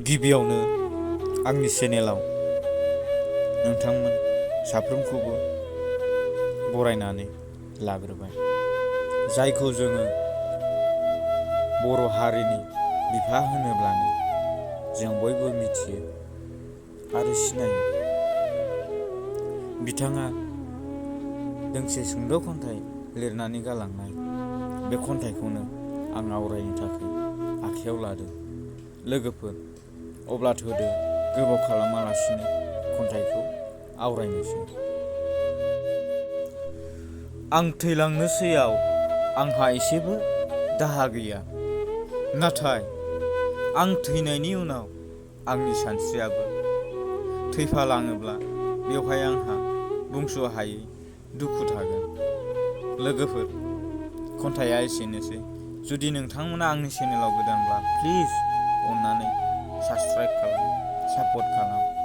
गिबियावनो आंनि चेनेलाव नोंथांमोन साफ्रोमखौबो बरायनानै लाग्रोबाय, जायखौ जोङो बर' हारिनि बिफा होनोब्लानो जों बयबो मिथियो आरो सिनायो। बिथाङा दोंसे सुंद' खन्थाइ लिरनानै गालांनाय बे खन्थाइखौनो आं आवरायनो थाखाय आखायाव लादों। लोगोफोर, अब्ला थोदो गोबाव खालामालासिनो खन्थाइखौ आवरायनोसै। आं थैलांनोसैयाव आंहा एसेबो दाहा गैया, नाथाय आं थैनायनि उनाव आंनि सानस्रियाबो थैफालाङोब्ला बेवहाय आंहा बुंस' हायै दुखु थागोन। लोगोफोर, खन्थाइया एसेनोसै। जुदि नोंथांमोना आंनि चेनेलाव गोदानब्ला प्लिज अननानै साबस्क्राइब खालाम, सापर्ट खालाम।